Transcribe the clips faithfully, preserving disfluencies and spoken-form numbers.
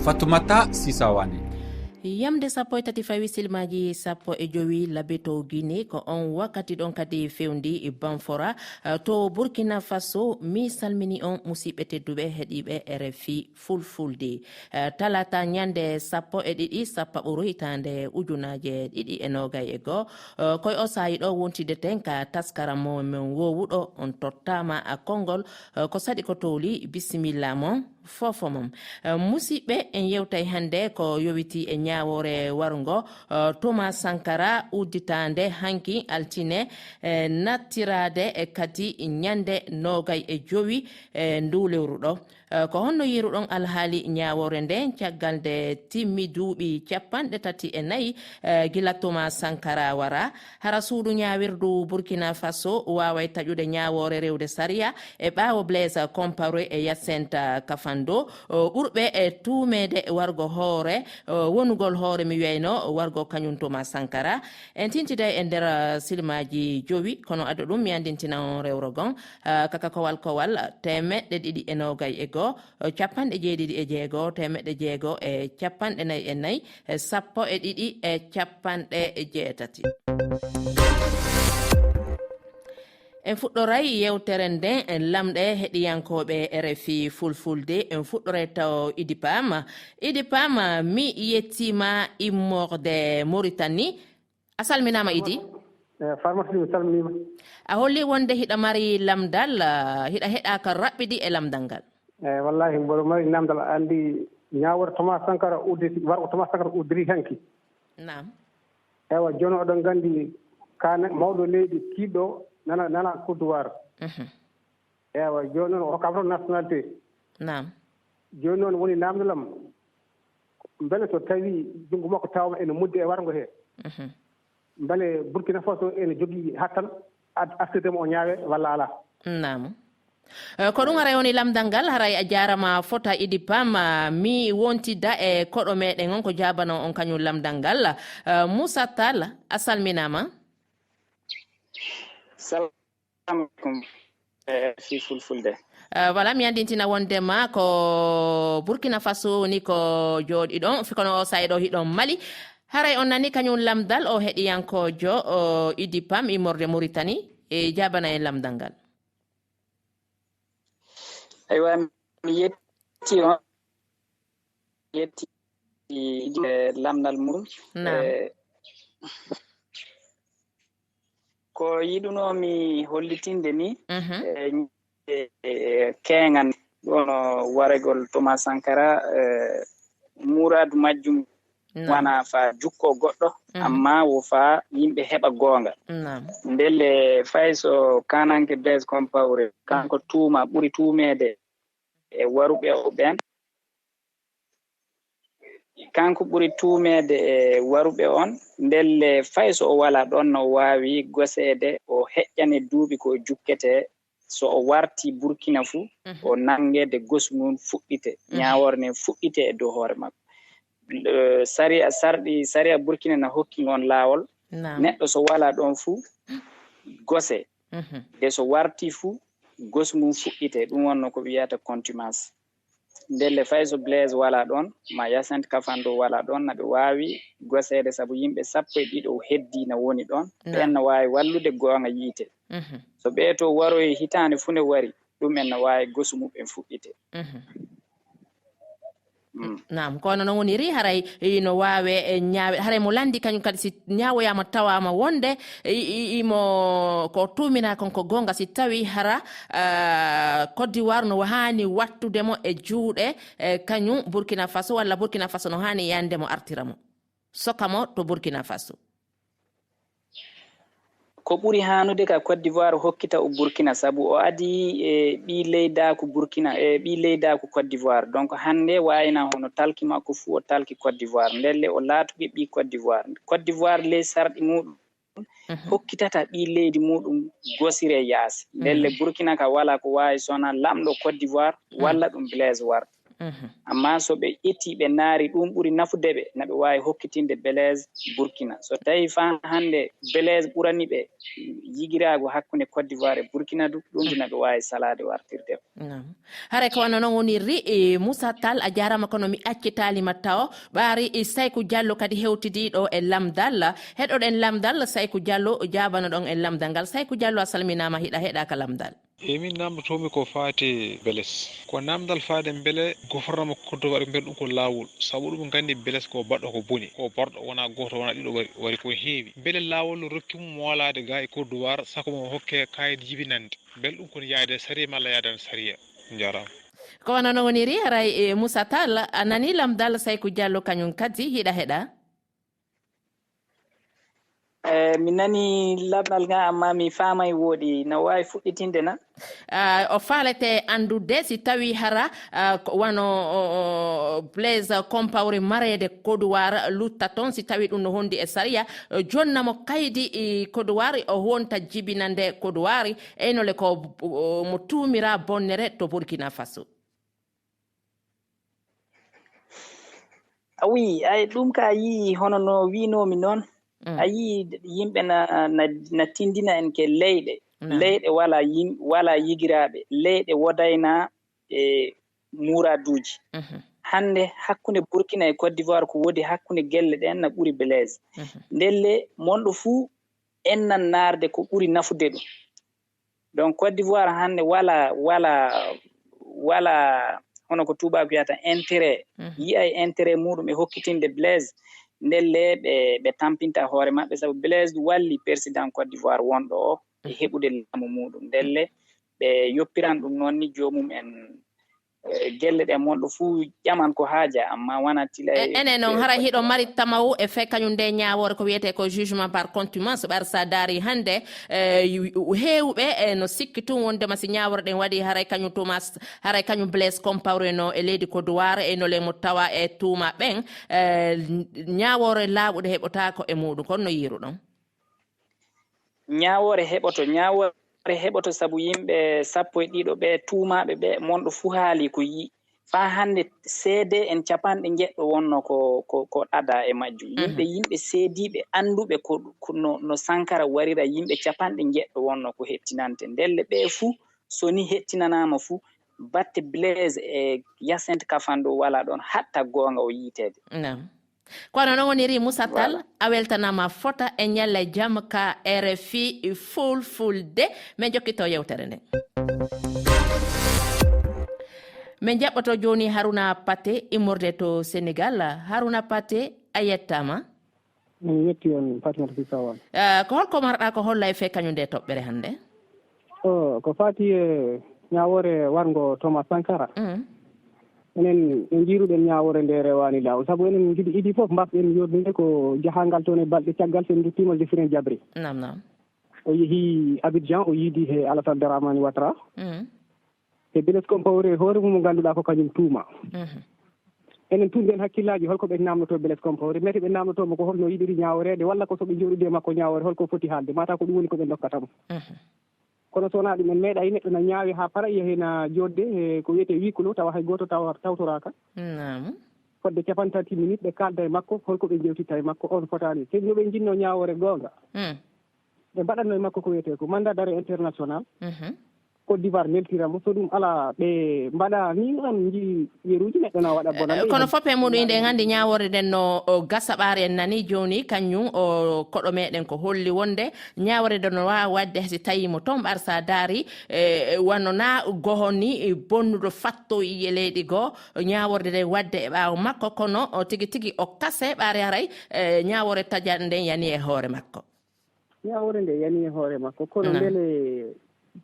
Fatumata Sisawane. Yamde sappo e tati fawi silmaji sappo e jowi labito Guinée, ko on wakkati ɗon kadi fewndi Banfora, eh, to Burkina Faso. Mi salmini on, musiɓɓe tedduɓe heɗiɓe R F I Fulfulde. Eh, talata ñande sappo e ɗiɗi sappaɓuru hitande ujunaje ɗiɗi e nogay e goo. Eh, koye o saayi ɗo wontide ten ka taskara mo men wowuɗo, on tottama a konngol, eh, ko saɗi ko towli, bisimilla mon. Fofo mum. Eh, musiɓɓe, en yewtay hannde ko yowiti e ñaawoore warngo, eh, Thomas Sankara, udditaande hanki altine, eh, nattiraade e kadi ñande nogay e jowi, eh, ndu lewru ɗo. Eh, ko honno yiruɗon alhaali ñaawoore nde, caggal nde timmi duuɓi capanɗe tati e nayi, eh, gila Thomas Sankara wara? Hara suudu ñaawirdu Burkina Faso waaway taƴude ñaawoore rewde sariya e ɓaawo Blaise Compaoré e Hyacinthe Kafando, o, ɓurɓe e tuumeede wargo hoore, o, wonugol hoore, mi wiyayno wargo kañum Thomas Sankara. En tintiday e nder, ah, silmaji jowi, kono ado ɗum mi andintina on rewro gon, ah, kaka kowal kowal, temeɗɗe ɗiɗi e nogay e goo, o, capanɗe jeeɗiɗi e jeego, temeɗɗe jeego e capanɗe nayi e nayi, e sappo e ɗiɗi e capanɗe jeetati. En fuɗɗoray yewtere nden, en lamɗe heɗiyankooɓe R F I Fulfulde, en fuɗɗoray taw Idi Pam. Idi Pam, mi yettima immorde Mauritanie. A salminama, Idi? Eh, Farmata, mi salminima. A holli wonde hiɗa mari lamdal, ah, hiɗa heɗa ka raɓɓiɗi e lamdal ngal? Eh, wallahi, mboɗo mari lamdal, a andi ñaawore Thomas Sankara udditi, wargo Thomas Sankara uddiri hanki. Naam. Ewa, jooni oɗon nganndi, ka ne-, mawɗo leydi kiiɗɗo nana, nana coutuwar. Mhm. Ewa, jooni noon o hokkaama toon nationalité. Naam. Jooni noon woni naamndalam, mbele so tawii junngo makko tawaama ene muddi e warngo hee, mhm, mbele Burkina Faso ene jogii hattan ad-, artirde mo o ñaawee walla alaa? Naam. Eh, ko ɗum haray woni lamdal ngal, haray a jaarama fota Idi Pam, ah, mi wontida e koɗo meɗen on ko jaabano on kañum lamdal ngal. Eh, Moussa Tall, a salminama. Salamu alaikum, eh, fi fulfulde. Eh, voilà, mi andintina wondema ko Burkina Faso woni ko jooɗiɗon, fi kono o sa'i ɗo hiɗon Mali. Haray on nani kañum lamdal o heɗiyankojo, o Idi Pam immorde Mauritanie, e jaabana en lamdal ngal. Aywa, mi yetti on, yetti e lamdal mum. Naam. Eh, ko yiɗunoomi hollitinde ni, mhm, eh, eh, keeŋan ɗono waregol Thomas Sankara, eh, muraadu majjum, naam, wana fa jukko goɗɗo, mhm, amma wo fa yimɓe heɓa goonga. Naam. Ndelle fay so kananke Blaise Compaoré, kanko tuuma ɓuri tuumeede e waruɓe o ɓen, kanko ɓuri tuumeede e waruɓe on, ndelle fay so o wala ɗon no waawi goseede, o heƴƴane duuɓi ko jukkete, so o warti Burkina fu, mhm, o nanngeede gosu ngun fuɗɗite, mhm, ñaawoore nden fuɗɗite e dow hoore makko. Eh, sariya, sarɗi, sariya Burkina na hokki ngon laawol. Naam. Neɗɗo so wala ɗon fu, gose. Mhm. De so warti fu, gosu ngun fuɗɗite. Ɗum wonno ko wiyata contumace. Ndelle fay so Blaise wala ɗon, ma Hyacinthe Kafando wala ɗon, na ɓe waawi goseede sabu yimɓe sappo e ɗiɗo heddi na woni ɗon. Naam. Ɓen na waawi wallude goonga yiite. Mhm. So ɓee to waroyi hitaande fu nde wari, ɗum en na waawi gosu muɓɓen fuɗɗite. Mhm. Mm. Naam, ko wano non woniri, haray ino waawe, eh, ñaawe, haray mo landi kañum kadi si ñaawoyaama tawaama wonde, i-, i-, imo ko tuumina kon ko goonga, si tawi hara, ah, Côte d'Ivoire no haani wattude mo e juuɗe, eh, kañum Burkina Faso, walla Burkina Faso no haani yande mo artira mo, soka mo to Burkina Faso. Ko ɓuri haanude ka Côte d'Ivoire hokkita o Burkina, sabu o adii e ɓii leydaaku Burkina, e ɓii leydaaku Côte d'Ivoire. Donc hannde waayna hono talki makko fuu o talki Côte d'Ivoire. Ndelle o laatuke ɓii Côte d'Ivoire. Côte d'Ivoire ley sarɗi muuɗum, mhm, hokkitata ɓii leydi muuɗum gosire yaasi. Ndelle, mhm, Burkina ka wala ko waawi sona lamɗo Côte d'Ivoire, mhm, walla ɗum Blaise war. Mhm. Amma so ɓe ƴetti, ɓe naari, ɗum ɓuri nafude ɓe, na ɓe waawi hokkitinde Blaise Burkina. So tawi faa hannde Blaise ɓurani ɓe yigiraagu hakkunde Côte d'Ivoire e Burkina du, ɗum du na ɓe waawi salaade wartirde. Naam. Haray ko wano noon woniri, e, Moussa Tall, a jaaraama, kono mi accitaali ma tawo. Ɓaari, e, Sayku Diallo kadi hewtidiiɗo e lamdal. Heɗoɗen lamdal, Sayku Diallo, jaabanoɗon e lamdal ngal. Sayku Diallo, a salminaama, hiɗa heɗa ka lamdal. E min namdotoomi ko faati Blaise. Ko namdal faade mbele gouvernement Côte d'Ivoire mbele ɗum ko laawol. Sabu ɗum nganndi Blaise ko baɗɗo ko boni. Ko borɗo, wona gooto, wona ɗiɗo wari, wari ko heewi. Mbele laawol no rokki mo moolaade ga e Côte d'Ivoire, sako mo hokke kayit jibinande. Mbele ɗum kon yaade sariya malla yaadani sariya? Njaaraama. Ko wano no woniri, haray, e, Moussa Tall, a nani lamdal Sayku Diallo kañum kadi hiɗa heɗa? Eh, mi nani lamdal ngal, amma mi faamay wooɗi, na waawi fuɗɗitinde na? Ah, o faalete anndude si tawi hara, ah, ko wano, o, o, Blaise Compaoré mareede Côte d'Ivoire lutta toon, si tawi ɗum no hondi e sariya, eh, jonna mo kaydi, i, Côte d'Ivoire, o wonta jibinande Côte d'Ivoire, eynole ko, o, mo tuumira bonnere to Burkina Faso. A wi, ay, ɗum ka yii hono no wiinoomi noon. Mm. A yii yimɓe na, na, na tindina en ke leyɗe. Naam. Leyɗe wala yim-, wala yigiraaɓe. Leyɗe wodayna e muraduuji. Mhm. Hannde hakkunde Burkina e Côte d'Ivoire ko wodi hakkunde gelle ɗen na ɓuri Blaise. Mhm. Ndelle monɗo fuu ennan naarde ko ɓuri nafude ɗum. Donc Côte d'Ivoire hannde wala, wala, wala hono ko tuubaaku wiyata intérêt. Mhm. Yi'ay intérêt muɗum e hokkitinde Blaise. Ndelle ɓe, ɓe tampinta hoore maɓɓe, sabu Blaise walli président Côte d'Ivoire wonɗo o e, mhm, heɓude laamu muɗum. Ndelle ɓe yoppiran ɗum noon ni joomum en, eh, gelle ɗe monɗo fuu ƴaman ko haaja, amma wona tila e, e, enen noon, e, haray hiɗo mari tamawu e fee kañum nde ñaawoore ko wiyetee ko jugement par contumace, ɓar sa daari hannde, eh, yu-, yu-, heewɓe, eh, no sikki tun wondema si ñaawoore ɗen waɗi, haray kañum Thomas, haray kañum Blaise Compaoré no e leydi Côte d'Ivoire, e no le mo tawa e tuuma ɓen, eh, ñaawoore laaɓuɗe heɓotaako e muɗum, kono no yiiruɗon? Ñaawoore heɓoto, ñaawoore heɓoto sabu yimɓe sappo e ɗiɗo ɓe tuumaaɓe ɓe, monɗo fuu haali ko yii. Faa hannde seede en capanɗe njeɗɗo wonno ko, ko, ko ɗada e majjum. Mhm. Yimɓe, yimɓe seediiɓe annduɓe ko, ko no, no Sankara warira, yimɓe capanɗe njeɗɗo wonno ko heɓtinante. Ndelle ɓe fuu, so ni heɓtinanaama fuu, batte Blaise e Hyacinthe Kafando wala ɗon, hatta goonga o yiiteede. Naam. Kono noon woniri Moussa Tall, voilà, a weltanaama fota e ñalle jam ka R F I Fulfulde. Min jokkito yewtere nden. Min jaɓɓoto jooni Haruna Pate immorde to Sénégal. Haruna Pate, a yettaama. Min yetti on, Fatimata Sissawan. Eh, ko holko marɗa ko holla e fee kañum nde toɓɓere hannde? O, ko faati e ñaawoore warngo Thomas Sankara. Mm. Enen, en njiiruɗen ñaawoore nde rewaani laawol. Sabu enen njiɗi idi fof mbaɗɗen yordinde ko jahangal toon e balɗe caggal sen nduttiima Jeffrey Jabre. Naam, naam. O yehi Abidjan, o yiidi he Alassane Dramane Ouattara. Mm. He Blaise Compaoré hoore mum mo ngannduɗaa ko kañum tuuma. Mhm. Enen tun nden hakkillaaji, holko ɓe namnotoo Blaise Compaoré? Mete ɓe namnotoo mo ko holno yiɗiri ñaaworeede, walla ko so ɓe njooɗidi e makko ñaawoore, holko foti haalde? Mata ko ɗum woni ko ɓe ndokkata mo. Mhm. Kono so wonaa ɗum, en meeɗa e neɗɗo na ñaawi haa para, yehe na jooɗde e ko wiyetee huis clos, tawa hay gooto tawa tawtoraaka. Naam. Fodde capantati minutes ɓe kaalda e makko, holko ɓe njewtitta e makko, on fotaani. Te no ɓe njinnoo ñaawoore goonga. Mm. Ɓe mbaɗatno e makko ko wiyetee ko mandat d'arrêt international. Mhm. Côte d'Ivoire neltira mo, so ɗum alaa, ɓe mbaɗa ni, on njii yeruuji neɗɗo na waɗa bona. Eh, kono fof e muɗum, iɗen anndi ñaawoore nden no, o, gasa ɓaari en nani jooni, kañum, o, koɗo meɗen ko holli wonde ñaawoore nden no waawa waɗde si tawi mo toon ɓar sa daari, eh, wano na goho ni, eh, bonnuɗo fatto e leydi goo, ñaawoore nden waɗde e ɓaawo makko, kono o tigi tigi o kase ɓaari haray, eh, ñaawoore tajaɗo nden yani e hoore makko. Ñaawoore nde yani e hoore makko, kono mbele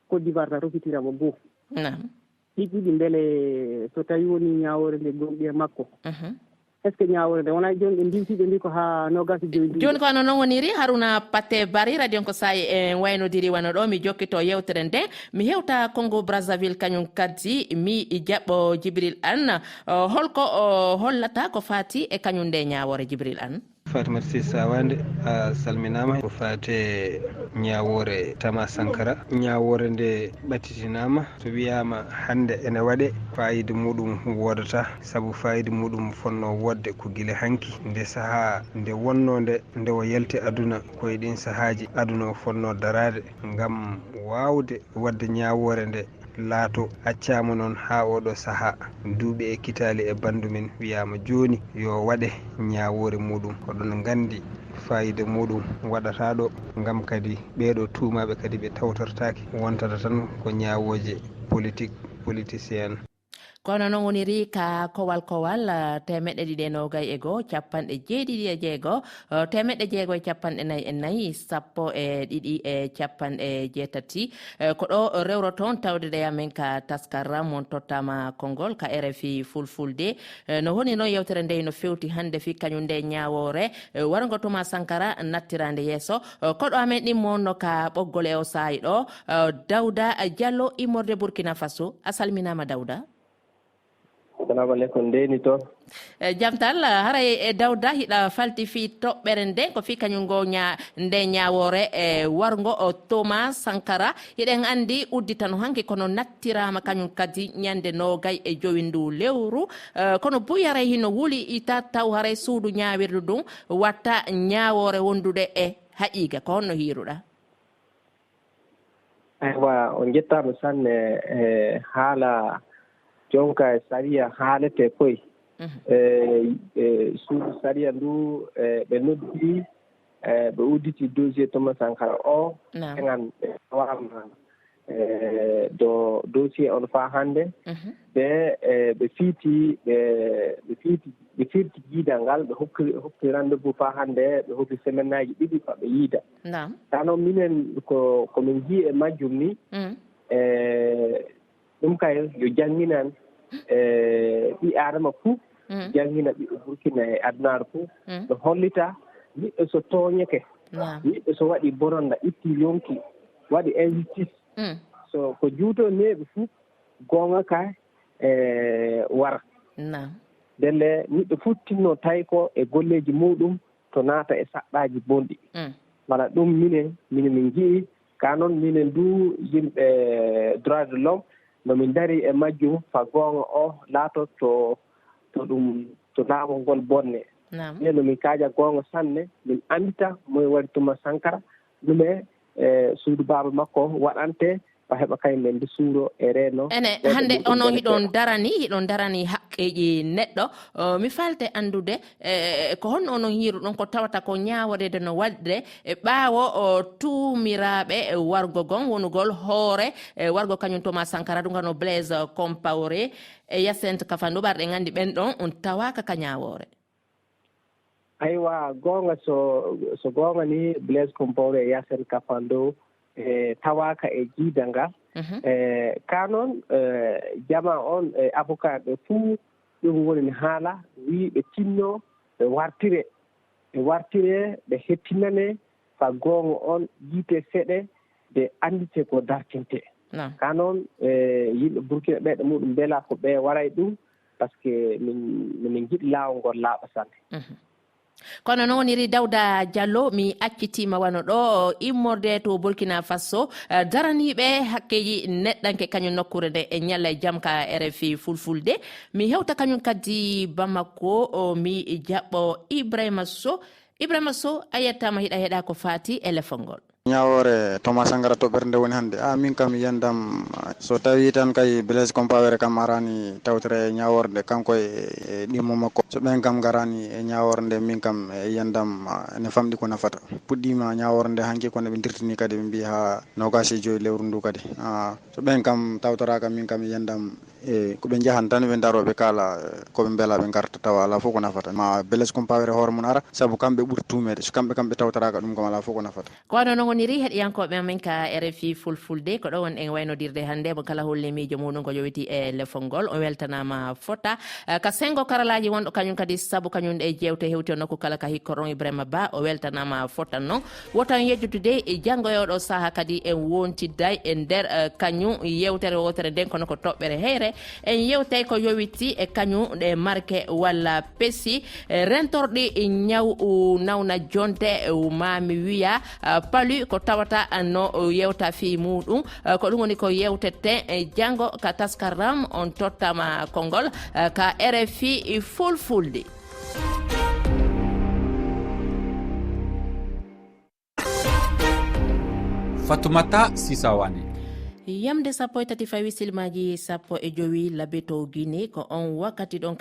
Côte d'Ivoire na rokitira mo goo? Naam. Ɗiɗi ɗiɗi, mbele so tawi woni ñaawoore nde gomɗi e makko? Mhm. Est-ce que ñaawoore nde wona jooni ɓe ndiwti, ɓe mbi ko haa noogaas e joyi nduuɗi? Jooni ko wano noon woniri, Haruna Pate Bari, radio on ko saa'i en waynodiri wano ɗo, mi jokkito yewtere nde, mi hewta Congo Brazzaville kañum kadi, mi jaɓɓo Jibril Anne. O, holko o hollata ko faati e kañum nde ñaawoore, Jibril Anne? Fatimata Sise Sawande, a salminaama. Ko faate ñaawoore Tama Sankara. Ñaawoore nde ɓatitinaama, so wiyaama hannde ene waɗe, faayiida muɗum woodata, sabu faayiida muɗum fotnoo woodde ko gila hanki, nde sahaa nde wonnoo nde, nde o yalti aduna, ko e ɗiin sahaaji aduna o fotnoo daraade ngam waawde waɗde ñaawoore nde. Laato accaama noon haa oo ɗoo sahaa, duuɓi e kitaali e banndu men wiyaama jooni yo waɗe ñaawoore muuɗum. Oɗon nganndi faayiida muuɗum waɗataa ɗo, ngam kadi ɓee ɗoo tuumaaɓe kadi ɓe tawtortaake, wontata tan ko ñaawooje politik, politisien. Kono noon woniri ka kowal kowal, eh, teemeɗɗe ɗiɗi e noogay e goo, capanɗe jeeɗiɗi e jeego, eh, teemeɗɗe jeego e capanɗe nayi e nayi, sappo e ɗiɗi e capanɗe jeetati. Eh, ko ɗo rewroton tawde ɗe amen ka taskara mon tottama konngol ka R F I Fulfulde. Eh, no woni noon yewtere nde no fewti hannde fii kañum nde ñaawoore, eh, warngo Thomas Sankara nattiraande yeeso. Eh, koɗo amen ɗimmo no ka ɓoggol e o saa'i ɗo, eh, Dawda Jallo immorde Burkina Faso. A salminaama Dawda. Salamu aleykum, ndeni to. E, jam tan, haray e Dawda hiɗa falti fii toɓɓere nden, ko fii kañum ngo ña-, nde ñaawoore e warngo o Thomas Sankara. Hiɗen anndi udditano hanki kono nattiraama kañum kadi ñande noogay e jowi ndu lewru. E, kono buy haray hino wuli ita taw haray suudu ñaawirdu ndun watta ñaawoore wondude e haqiiqa. Ko honno hiiruɗa? Aywa, on njettaama sanne e haala jonka e sariya haalete koy. Mhm. E, e suudu sariya ndu, e, ɓe noddi, e, ɓe udditi dossier Thomas Sankara o. Naam. Eŋan ɓe tawaama, e, do dossier on faa hannde. Mhm. Ɓe, e, ɓe fiiti, ɓe, ɓe fiiti, ɓe fiiti jiidal ngal, ɓe hokki, hokki rendez-vous faa hannde, ɓe hokki semaine aji ɗiɗi faa ɓe yiida. Naam. Kano minen ko, ko min nji e majjum ni, mm, e, ɗum kay yo jannginan, e, ɓi Adama fuu, mm, janngina ɓiɓɓe Burkina e adunaaru fuu, mm, ɗo hollita neɗɗo so tooñake, naam, neɗɗo so waɗi bonanda, itti yonki, waɗi injustice, mm, so ko juuto neeɓi fuu, goonga ka, e, wara. Naam. Ndelle neɗɗo fuu tinno tawi ko e golleeji muuɗum to naata e saɗɗaaji bonɗi. Mm. Wala ɗum minen, minen min nji'i, ka noon minen du yimɓe droit de l'homme, no min ndari e majjum fa goonga o laato to, to ɗum, to laawol ngol bonne. Naam. Minen no min kaaja goonga sanne, min anndita moye waɗi Thomas Sankara, ɗume, e, suudu baaba makko waɗante, fa heɓa kay men ndu suuro e reeno. Ene, ɗo ɓe hannde ɗum onon hiɗon darani, hiɗon darani haqqeeji neɗɗo. O, mi faalte anndude, e, ko honno onon hiiruɗon ko tawata ko ñaaworeede no waɗde e ɓaawo o tuumiraaɓe e wargo gon wonugol hoore e wargo kañum Thomas Sankara ɗum kano Blaise Compaoré e Hyacinthe Kafando ɓarɗe nganndi ɓen ɗon on tawaaka ka ñaawoore. Aywa, goonga so, so goonga ni Blaise Compaoré e Hyacinthe Kafando e tawaaka e jiida nga. Mhm. E ka noon, e, jama on e avocat ɓe fuu ɗum woni mi haala, wii ɓe tinno, ɓe wartire, ɓe wartire, ɓe hettinane fa goonga on yiite seɗe, ɓe anndite ko dartinte. Naam. Ka noon, e, yimɓe Burkina ɓe ɗo muɗum mbela ko ɓe waray ɗum, parce que min, min njiɗi laawol ngol laaɓa sanne. Mhm. Kono noon woniri Dawda Jallo, mi accitiima wano ɗo immorde to Burkina Faso, eh, daraniiɓe hakkeeji neɗɗanke kañum nokkuure nde e ñalla e jam ka R F I Fulfulde. Mi hewta kañum kadi Bamako, o, mi jaɓɓo Ibrahima Sow. Ibrahima Sow, a yettaama hiɗa heɗa ko faati e lefol ngol. Ñaawoore Thomas Sankara toɓɓere nde woni hannde. Ah, min kam yiyandam, so tawi tan kay Blaise Compaoré kam arani tawtere e ñaawoore nde, kanko e, e ɗimmo makko. So ɓen kam ngarani e ñaawoore nde, min kam e yiyandam, ah, ene famɗi ko nafata. Puɗɗiima ñaawoore nde hanki, kono ɓe dirtini kadi ɓe mbiyi haa noogaas e joyi lewru ndu kadi. Ah, so ɓen kam tawtoraaka, min kam e yiyandam, e ko ɓe njahan tan ɓe ndaro ɓe kaala, e, ko ɓe mbela ɓe ngarta tawa alaa fof ko nafata. Ma Blaise Compaoré hoore mum ara, sabu kamɓe ɓuri tuumeede. So kamɓe kam ɓe tawtoraaka ɗum kam alaa fof ko nafata. Ko wano noon woniri heɗiyankooɓe amen ka R F I Fulfulde, ko ɗo wonɗen waynodirde hannde. Mo kala holli miijo muɗum ko yowiti e lefol ngol, o weltanaama fota. Eh, ka senngo karalaaji wonɗo kañum kadi sabu kañum ɗe jeewte hewti o nokku kala ka hikkoron Ibrahima Ba, o weltanaama fota noon. Woto en yejjutude e janngo e oɗo saha kadi en wontidday e nder, eh, kañum yewtere wotere nden kono ko toɓɓere heyre. En yewtay ko yowiti e kañum ɗe marke walla pesi, e rentorɗi ñaw nawna jonte, maami wiya, ah, palu ko tawata no yewta fii muuɗum. Ah, ko ɗum woni ko yewteten, eh, janngo ka taskaram on tottama konngol, ah, ka R F I Fulfulde. Fatumata Sisawane. Yamde sappo e tati fawi silmaaji sappo e jowi labe to Guinée, ko on wakkati ɗon kadi.